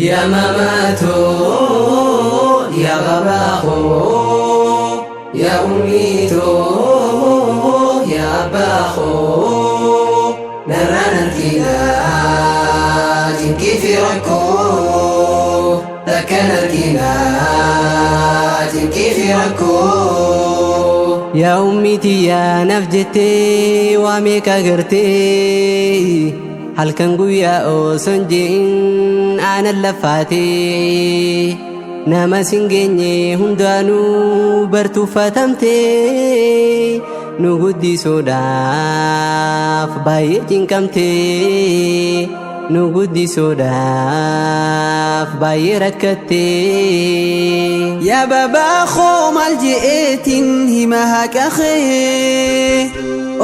Yaa maamatoo yaa baabaa koo yaa ummii too yaa abbaa koo narraan arginaa cinqii fi rakkoo takkan arginaa cinqii fi rakkoo. Yaa ummii tiyyaa naaf jettee waa meeqa gartee halkan guyyaa osoo hin je'in aanan laffaatee nama sin geenye hundaanuu bartuuffatamtee nu guddisuudhaaf baay'ee cinqamtee nu guddisuudhaaf baay'ee rakkattee. Yaa baabaa koo maal je'eetiin hima haqa kee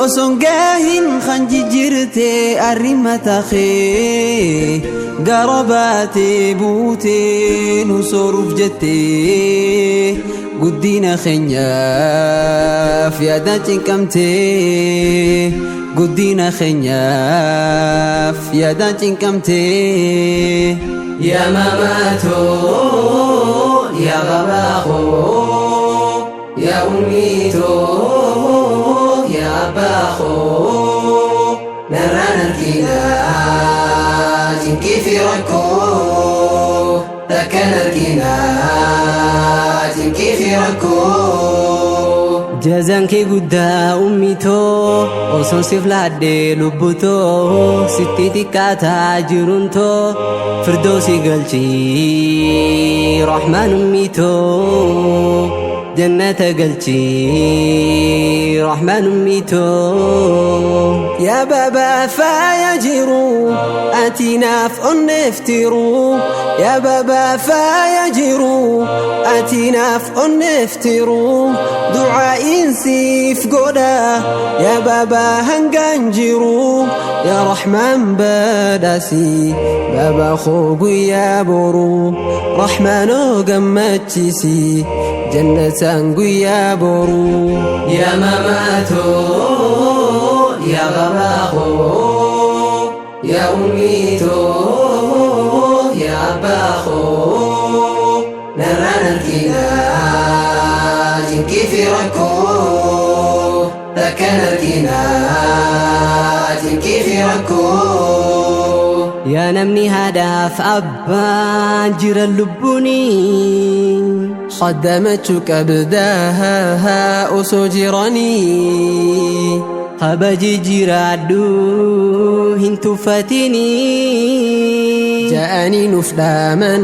osoon gaahin kan jijjiirte arrimata kee gara baatee buutee nu sooruuf jettee guddina keenyaaf yaadaan cinqamtee guddina keenyaaf yaadaan cinqamtee. Yaa maamatoo yaa baabaa koo yaa ummii too yaa abbaa koo narraan arginaa cinqii fi rakkoo takkan arginaa cinqii fi rakkoo. Jazaan kee guddaa ummitoo osoon siif laadhee lubbutoo sitti xiqqaataa jiruun too firdoosi galchii rahmaan ummitoo jannata galchii rahmaan ummitoo. Yaa baabaa faaya jiru ati naaf onneeftiru yaa baabaa faaya jiru ati naaf onneeftiru du'aa'iin siif godha yaa baabaa hangaan jiru yaa rahmaan badhaasi baabaa koo guyyaa boru rahmaanoo gammachiisi jannataan guyyaa boru. Yaa maamatoo yaa baabaa koo yaa ummii too yaa abbaa koo narraan arginaa cinqii fi rakkoo takkan arginaa cinqii fi rakkoo. Yaa namni haadhaaf abbaan jiran lubbuuni. Khaddamachuu qabdaa osoo jiranii. Kabaji jiraadhu hin tuffatini. Ja'anii nuuf dhaaman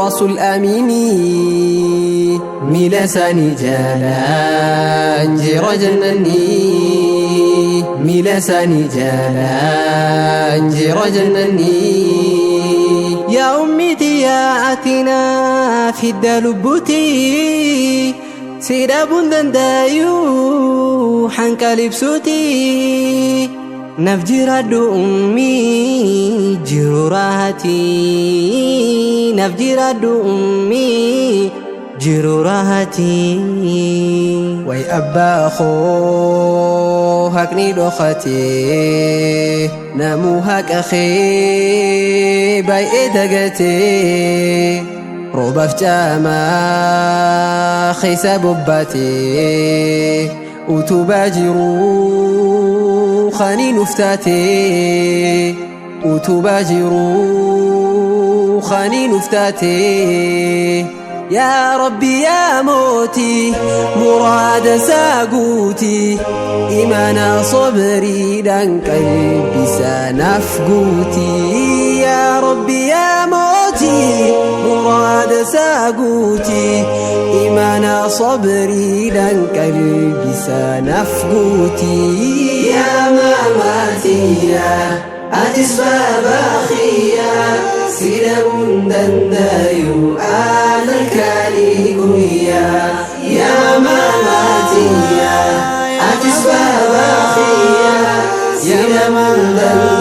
rasul aminii. Miila isaanii jalaan jira jannanii. Miila isaanii jalaan jira jannanii. Yaa ummiti yaa ati naaf hidda lubbuti. Si dhabuun danda'uu hanqa libsuuti. Naaf jiraadhu ummii jiru raahati. Naaf jiraadhu ummii jiru raahati. Way abbaa koo haqni dhokatee namuu haqa kee baay'ee dagatee roobaaf caamaa keessa bobbaatee utubaa jiruu kanii nuuf taatee utubaa jiruu kanii nuuf taatee. Yaa Rabbi yaa mootii muraada isaa guutii imaana sabriidhaan qalbii sanaaf guutii. Yaa Rabbi yaa mootii muraada isaa guutii imaana sabriidhaan qalbii sanaaf guutii. Yaa maamaatiyaa atis baabaa kiyyaa si dhabuun danda'u aan halkanii guyyaa. Yaa maamaatiyaa atis baabaa kiyyaa si dhabuun danda'u.